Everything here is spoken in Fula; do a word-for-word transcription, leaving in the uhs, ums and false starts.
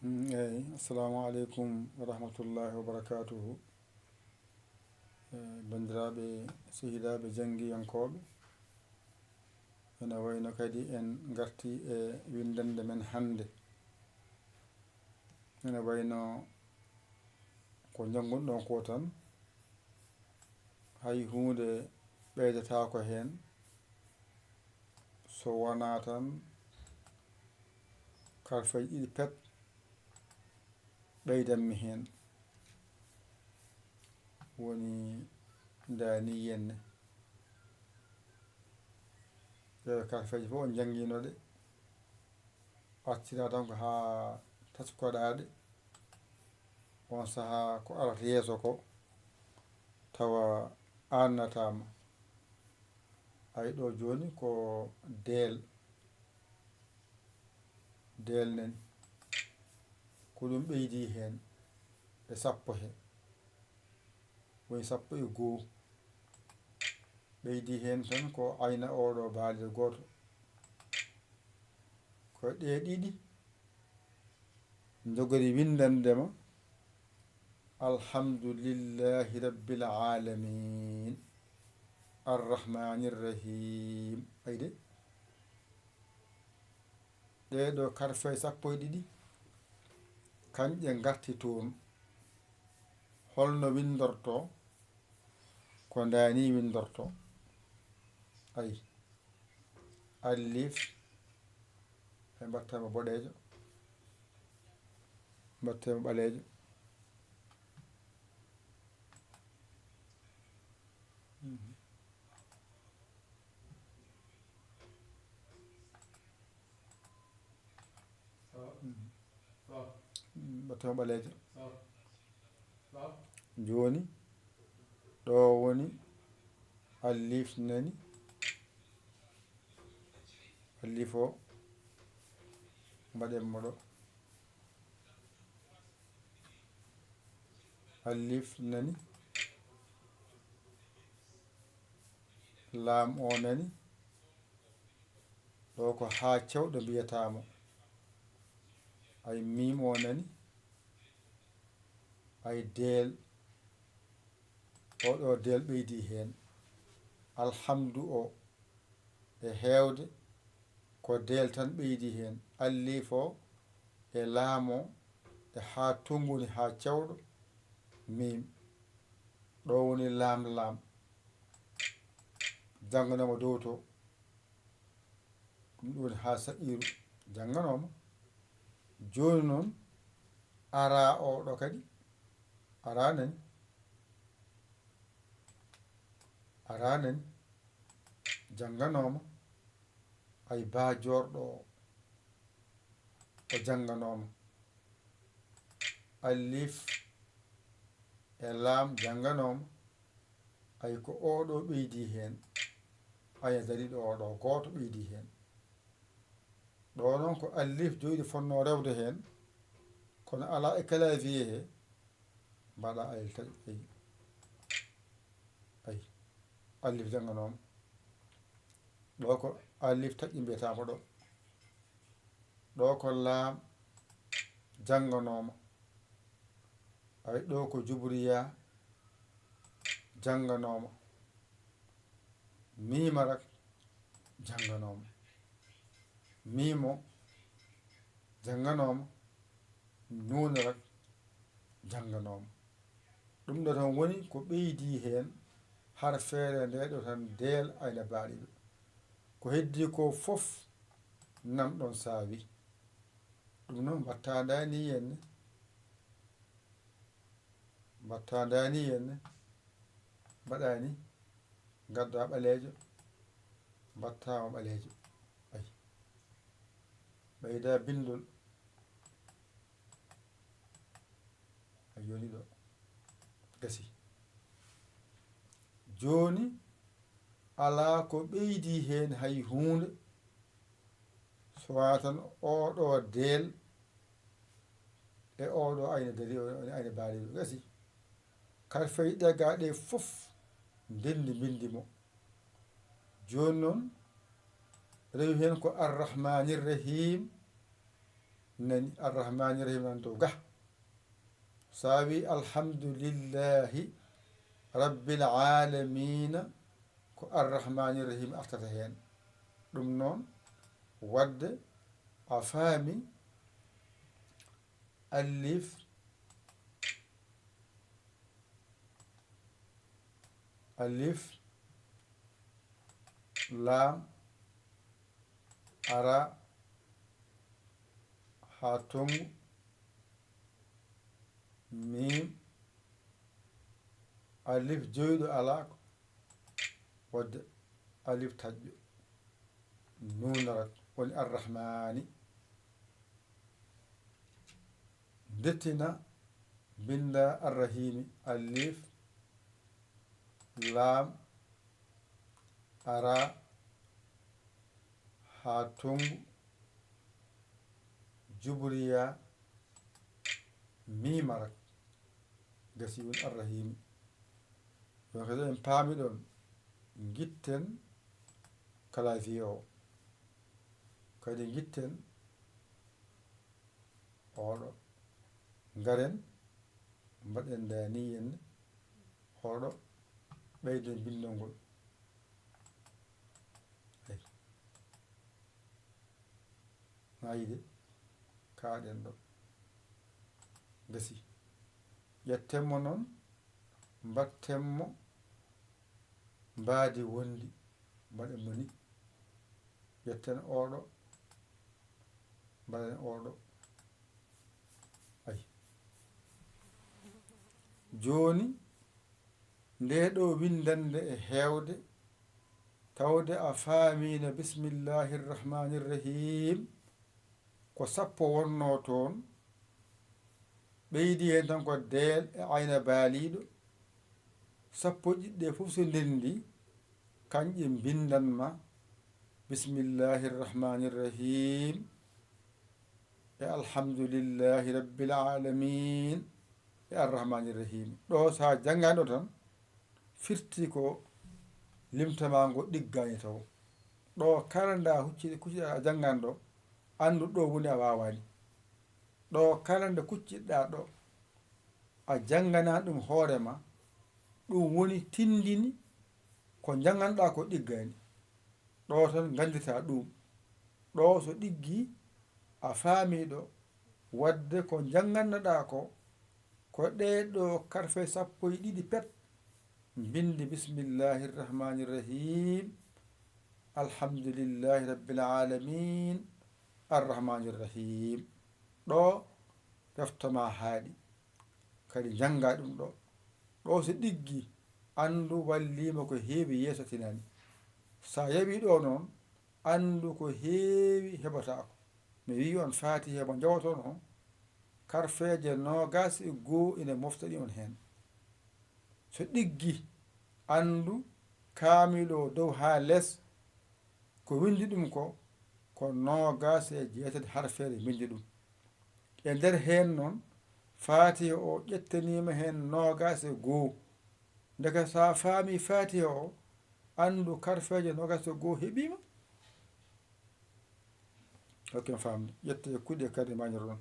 Mm, eyi, assalamu aleykum wa rahmatullahi wa barakatuhu. Eh, banndiraaɓe, sehilaaɓe janngiyankooɓe, ene wayno kadi en ngartii e winndannde men hannde. Ene wayno ko njanngunɗon ko tan, hay huunde ɓeydataako heen, so wonaa tan karfeeji ɗiɗi pet ɓeydanmi heen. Woni ndaa nii yenne. Ɗee karfeeji fof on njanngiino ɗe. Artira tan ko haa taskoɗaa ɗe. On sahaa ko arata yeeso ko tawa aannataama. Ay ɗo jooni ko deel. Deel nani. Ko ɗum ɓeydi heen e sappo he. Woni sappo e goo. Ɓeydi heen tan ko ayna oɗo baaliiɗo gooto. Ko ɗe ɗiɗi njogori winndande ma, Alhamdulillahi Rabbil Aalamiin, Arrahmaanir Rahiim. Ay de, ɗee ɗo karfeeje sappo e ɗiɗi, kañƴe ngarti toon. Holno winndortoo? Ko ndaa nii winndortoo. Ay, alif, ɓe mbaɗta mo boɗeejo, mbaɗta mo ɓaleejo. Mhm. Mbaɗta mo ɓaleejo. Jooni, ɗo woni alif nani, alif o, mbaɗen mo ɗo. Alif nani, laam o nani, ɗo ko haa cewɗo mbiyataa mo. Ay, miim o nani, ay, deel, o ɗo deel ɓeydi heen. Alhamdu o, e heewde ko deel tan ɓeydi heen. Alif o e laam o e haa tonngu woni haa cewɗo miim. Ɗo woni laam laam. Jannganoo mo dow to. Ɗum ɗo woni haa sa'iiru jannganooma. Jooni noon, araa o ɗo kadi, araa nani, araa nani, jannganooma. Ay, baa joorɗo o, o jannganooma. Alif e laam jannganooma. Ay, ko o ɗo ɓeydi heen. Ay, a darii ɗo, o ɗo gooto ɓeydi heen. Ɗo noon ko alif joyɗi fotnoo rewde heen, kono alaa e clavier he, mbaɗa ay taƴ-, ay, ay, alif jannganooma. Ɗo ko alif taƴƴi mbiyataama ɗo. Ɗo ko laam jannganooma. Ay, ɗo ko jubriya jannganooma. Miima rak jannganooma. Miimo jannganooma. Nuuna rak jannganooma. Ɗum ɗo tan woni ko ɓeydi heen har feere nde ɗo tan deel ayna baaliiɗo. Ko heddii ko fof nan ɗon saawi. Ɗum noon mbaɗtaa ndaa nii yenne. Mbaɗtaa ndaa nii yenne. Mbaɗaa nii. Ngaddaa ɓaleejo. Mbaɗtaa mo ɓaleejo. Ay. Ɓeydaa binndol. A yoni ɗo. Gasi. Jooni, alaa ko ɓeydi heen hay huunde, so wonaa tan oo ɗo deel e oo ɗo ayna dari, ayna baaliiɗo. Gasi. Karfeeji ɗe gaa ɗe fof ndenndi mbinndi mo. Jooni noon, rewi heen ko Arrahmaanir Rahiim, nani, Arrahmaani Rahiim nan dow ga. So a wi Alhamdulillahi Rabbil Aalamiina, ko Arrahmaani Rahiim artata heen. Ɗum noon, waɗde a faami alif, alif, laam, ara, haa tonngu, miim, alif joyɗo alaa ko waɗde alif taƴƴo, nuun arat, woni Arrahmaani. Ndettina, mbinnda Arrahiimi, alif, laam, ara, haa tonngu, juburiya, miim arat. Gasi, woni Arrahiimi. Ɗum kadi en paami ɗoon, ngitten clavier o. Kadi ngitten oɗo. Ngaren, mbaɗen daniyen oɗo, ɓeyden binndol ngol. Eyi. Maa yiide, kaaɗen ɗo. Gasi. Ƴetten mo noon, mbaɗten mo mbaadi wondi, mbaɗen mo ni. Ƴetten oɗo, mbaɗen oɗo. Ayi. Jooni, ndee ɗo winndannde e heewde, tawde a faamiino Bismillaahi Rahmaani Rahiim, ko sappo wonnoo toon, ɓeydi heen tan ko deel e ayna baaliiɗo, sappo e ɗiɗi ɗe fof so ndenndi, kañƴe mbinndan ma, Bismillaahi Rahmaani Rahiim, e Alhamdulillaahi Rabbil Aalamiin, e Arrahmaani Rahiim. Ɗo so a janngaani ɗo tan, firti ko limtamaa ngo ɗiggaani taw. Ɗo kala nda hucci-, kucciɗaa a janngaani ɗo, anndu ɗo woni a waawaani. Ɗo kala nde kucciɗaa ɗo, a janngana ɗum hoore ma, ɗum woni tindini ko njannganɗaa ko ɗiggaani. Ɗo tan nganndirtaa ɗum. Ɗo so ɗiggi, a faamii ɗo, waɗde ko njanngannoɗaa ko, ko ɗee ɗo karfe sappo e ɗiɗi pet, mbinndi Bismillaahi Rahmaani Rahiim, Alhamdulillaahi Rabbil Aalamiin, Arrahmaani Rahiim. Ɗo refta ma haaɗi, kadi njanngaa ɗum ɗo. Ɗo so ɗiggi, anndu walliima ko heewi yeeso tinani. So a yawii ɗo noon, anndu ko heewi heɓataa ko. Mi wiyi on Faatiha mo njawtono, karfeeje noogaas e goo ina moftaɗi on heen. So ɗiggi, anndu kaamil o dow haa les, ko winndi ɗum ko, ko noogaas e jeetati harfeere mbinndi ɗum. E nder heen noon, Faatiha o ƴettaniima heen noogaas e goo. Ndeke so a faamii Faatiha o, anndu karfeeje noogaas e goo heɓiima. Ok, mi faamni. Ƴette kuɗi e kadi mañoro ɗon.